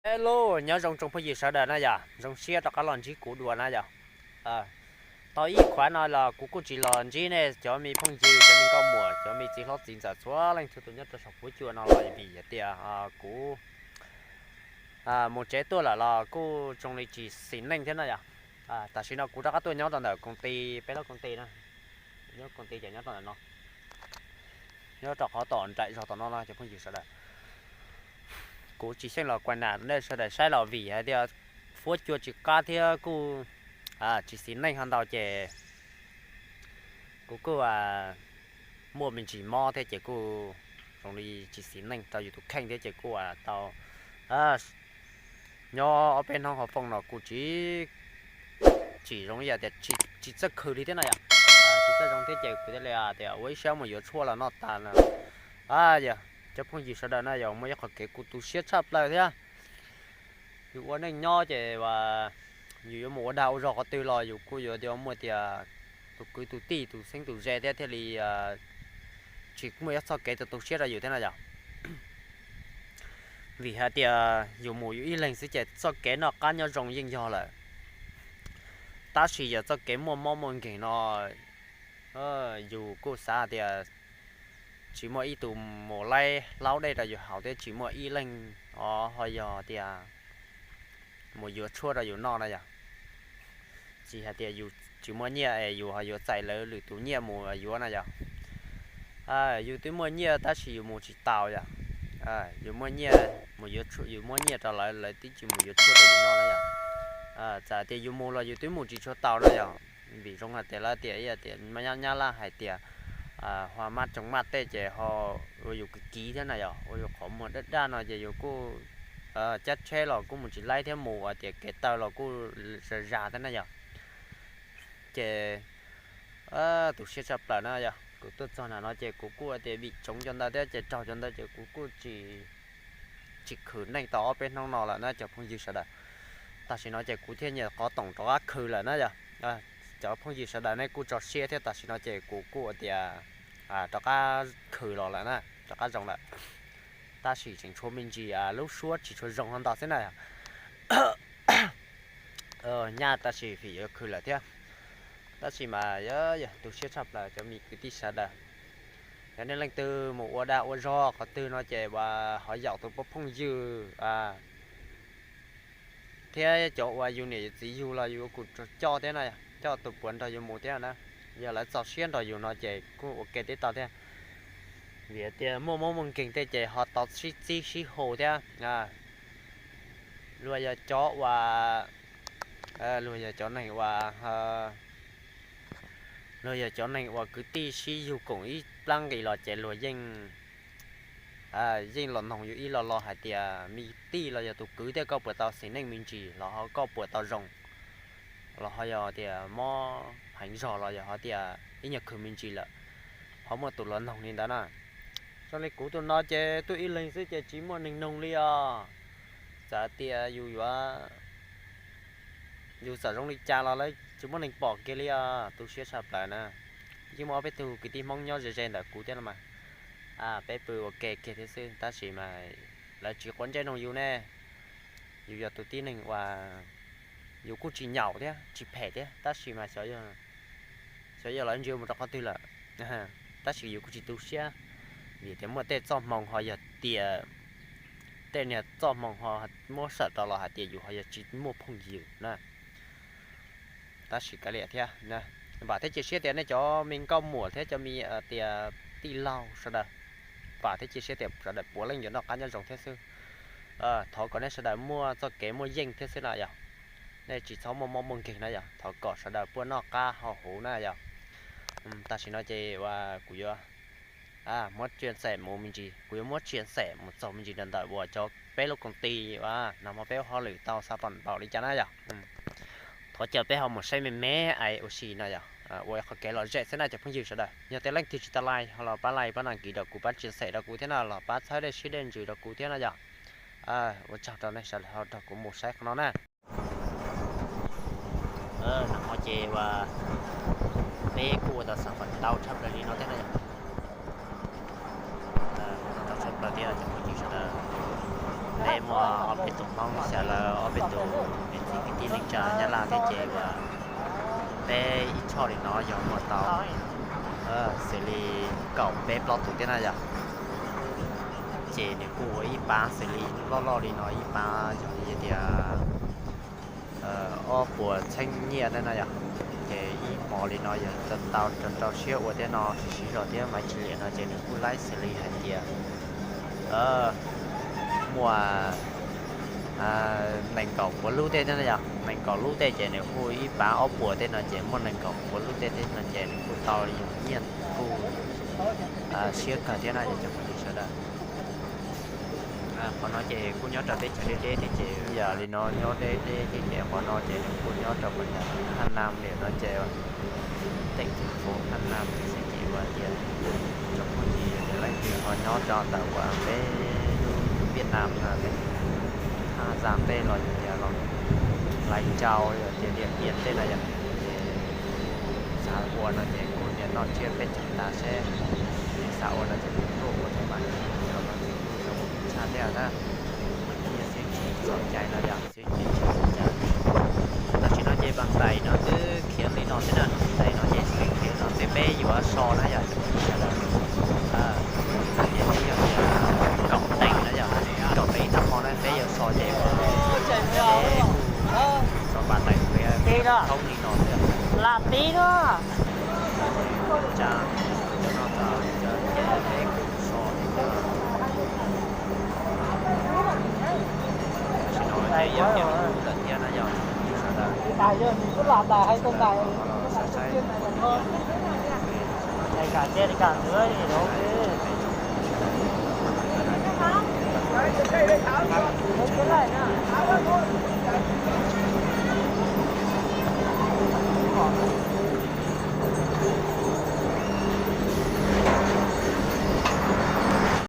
Hello, nyob zoo tsoom phooj ywg sawv daws na yom, zoo siab rov qab los ntsib kuv dua na yom. Tau ib qho no los kuv kuj tsis los ntsib nej cov me phooj ywg, cov me nkauj muam, cov me txiv hlob txiv ntxawm txhua leej txhua tus nyob rau saum huab cua no los vim hais tias kuv mus tsev tuaj lawm los kuj zoo li tsis xis neej thiab na yom. Tam sim no kuv rov qab tuaj nyob rau ntawm koom ti, peb lub koom ti na, nyob koom ti ces nyob rau ntawm no, nyob rau qhov tom nraim zog tom no no cov phooj ywg sawv daws. Kuv tsis xyeej los kuas nam nej sawv daws saib los vim hais tias huab cua tsis qab thiab kuj tsis xis neej ho ntau ces kuv kuj muaj me ntsis mob thiab ces kuj zoo li tsis xis neej rau yus tus kheej thiab ces kuj tau nyob ob peb hnub hauv foom no kuj tsis, tsis zoo ib yam tias tsis txawj khwv li thiab na yom. Tsis txawj zoo thiab ces kuv thiaj li tias ua ib siab mus yuav tshuaj los noj tas na. Yog cov phooj ywg sawv daws na yog muaj ib qhov kev kuv tu siab tshaj plaws thiab. Yus ua neej nyob ces yus yuav mus ua dag ua zog qhov twg los yus kuj yuav muaj tias tus kwv tus tij tus xeeb tus ze thiab thiaj li tsis muaj ib txoj kev tu tu siab rau yus thiab na yom. Vim hais tias yus mus yus ib leeg xwb ces txoj kev noj qab nyob zoo yeej yog lawm, tab sis yog txoj kev muaj mob muaj nkeeg no yus kuj xav tias tsis muaj ib tug mus laib hlaub dej rau yus haus thiab tsis muaj ib leeg os ho yog tias mus yuav tshuaj rau yus noj na yom. Tsis hais tias yus tsis muaj nyiaj es yus ho yuav txais lawv lwm tus nyiaj mus yuav na yom. Yus twb muaj nyiaj tab sis yus mus tsis taus yom. Yus muaj nyiaj mus yuav, yus muab nyiaj rau lawv, lawv twb tsis mus yuav tshuaj rau yus noj na yom. Txawm tias yus mus los yus twb mus tsis tshua taus na yom. Vim zoo hais tias lawv tias ib yam tias nyab laj hais tias hua maj tsoos maj tej ces ho ua yus kiv kiv thiab na yom, ua yus qhov muag daj daj no ces yus kuj cab tsheb los kuj mus tsis laib thiab mus hais tias kev taw los kuj zas zas thiab na yom. Ces tu siab tshaj plaws na yom, kuv tuaj txog na no ces kuv kuj tias vim tsoov cov ntawd thiab ces raug cov ntawd ces kuv kuj tsis khwv neej tau ob peb hnub no lawm na cov phooj ywg sawv daws. Tam sim no ces kuv thiaj nyiam qhov toom rov qab khwv lawm na yom. Cov phooj ywg sawv daws nej kuj tso siab thiab, tam sim no ces kuv kuj tias rov qab khwv los lawm na, rov qab zoo lawm. Tab sis tseem tshuav me ntsis lub suab tsis tshua zoo ho ntau xwb na. Nyaj tab sis vim yuav khwv lawm thiab. Tab sis mas yog tu siab tshaj plaws cov me kwv tij sawv daws. Yog nej leej twg mus ua dag ua zog qhov twg no ces ho yaum tus phooj ywg thiab cov uas yus niam yus txiv yug los yus kuj coj thiab na, coj tus puav nrog yus mus thiab na. Yog lawv txaus siab nrog yus no ces kuj ua ke tib tau thiab. Vim tias muaj mob muaj nkeeg tej ces ho tau sib txib sib hu thiab. Luag yog cov uas, luag yog cov neeg uas, luag yog cov neeg uas kwv tij sib yug koom ib plab nqis los ces luag yeej, yeej los noog yus ib lo lo hais tias me tij los yog tus kwv thiab koj puas tau xis neej me ntsis los ho koj puas tau zoo, los ho yog tias mob heev zog los yog ho tias ib nyuag khwv me ntsis lawm, ho muaj tus los noog li ntawd na. Zoo li kuv tus no ces tuaj ib leeg xwb ces tsis muaj neeg noog li os. Txawm tias yus yuav, yus txawm zoo li cas los lawv tsis muaj neeg pom kiag li os, tu siab tshaj plaws na. Yeej muaj ob peb tug kwv tij Hmoob nyob ze ze ntawm kuv thiab no mas, peb pw ua ke kiag thiab xwb tab sis mas lawv tsis quav ntsej noog yus ne. Yus yog tus tib neeg uas yus kuj tsis nyaum thiab tsis phem thiab tab sis mas xyov yog lawv ntsia mus rau qhov twg lawm. Tab sis yus kuj tsis tu siab, vim tias muaj tej txoj hmoo ho yog tias, tej niag txoj hmoo ho muab sawm rau los hais tias yus ho yog tsis muaj phooj ywg na. Tab sis kav liam thiab, vam thiab cia siab tias nej cov me nkauj muam thiab cov me tias tij laug sawv daws, vam thiab cia siab tias sawv daws puav leej yuav noj qab nyob zoo thiab xwb. Thov kom nej sawv daws muaj txoj kev muaj yeej thiab xwb na yom. Nej tsis txhob muaj mob muaj nkeeg na yom, thov kom sawv daws puaj noj qab haus huv na yom. Tam sim no ces uas kuv yuav muab tsia xem mus me ntsis, kuv yuav muab tsia xem mus txog me ntsis ntawm uas cov peb lub koom ti uas nag hmo peb ua hauj lwm tau xav pom npaum li cas na yom. Thov caw peb ho mus saib me me ais ua si no yom, ua qhov kev lom zem xwb na cov phooj ywg sawv daws. Yog tias leej twg tsis tau like ho los pab like pab đăng ký rau kuv, pab tsia xem rau kuv thiab no los pab txhawb dej siab dej ntsws rau kuv thiab no yom. Ua tsaug rau nej sawv daws ho nrog kuv mus saib qhov no na. Nag hmo ces uas peb kuj ua tau xav pom ntau tshaj plaws li no thiab na yom. Ua tau ntau tshaj plaws thiab cov phooj ywg sawv daws. Peb muaj ob peb tus Hmoob xya lawm, ob peb tus niam txiv kwv tij neej tsa Nyab Laj thiab ces uas peb ib choj li no yog muaj tau xws li kaum peb plaub tus thiab na yom. Ces nws kuj ua ib pab xws li loj loj li no ib pab yog li tias ob puas txheeb nyiaj thiab na yom. Ces ib hmo li no yog tau rau rau siab ua thiab no siv siv zog thiab mas tsis liam no ces nws kuj laib xws li hais tias muaj nees nkaum puas lub tej thiab na yom. Nees nkaum lub tej ces nws kuj ib pab ob puas tej no ces muaj nees nkaum puas lub tej thiab no ces nws kuj tau li yog nyiaj kuj siab kawg thiab na yom cov phooj ywg sawv daws. Qhov no ces kuj nyob rau teb chaws deb deb thiab ces yam li no nyob deb deb thiab ces qhov no ces nws kuj nyob rau qhov yam Haj Nam li no ces teem teb chaws Haj Nam xwb ces ua tias cov phooj ywg yog tias leej twg ho nyob rau ntawm uas peb lub Viaj Nam no, Thaj Zam tej los yog tias los Lais Cau yog tias Diam Tiam tej no yom, ces xav ua no ces kuj niam noj tsiab peb caug tas seb xav ua no ces kuj tuaj ua thiab mas, yog no ces kuj zoo tshaj thiab na. Nyiaj xwb tsis txhaum cai no yom, xwb ces tsis txhaum cai. Tam sim no ces Npam Tais no twb khiav li no xwb na, Npam Tais no ces twb khiav li no xwb peb yuav so na yom. Tam sim no ces twb yog tias kaum teev na yom, kaum teev ib tag hmo na peb yuav so ces peb kuj so Npam Tais qhia thoob li no xwb. Lam tib no. Tsa cov no txog cov ces peb kuj so li no. Tam sim no ces yog tias lawm thiab na yog sawv daws. Saib saib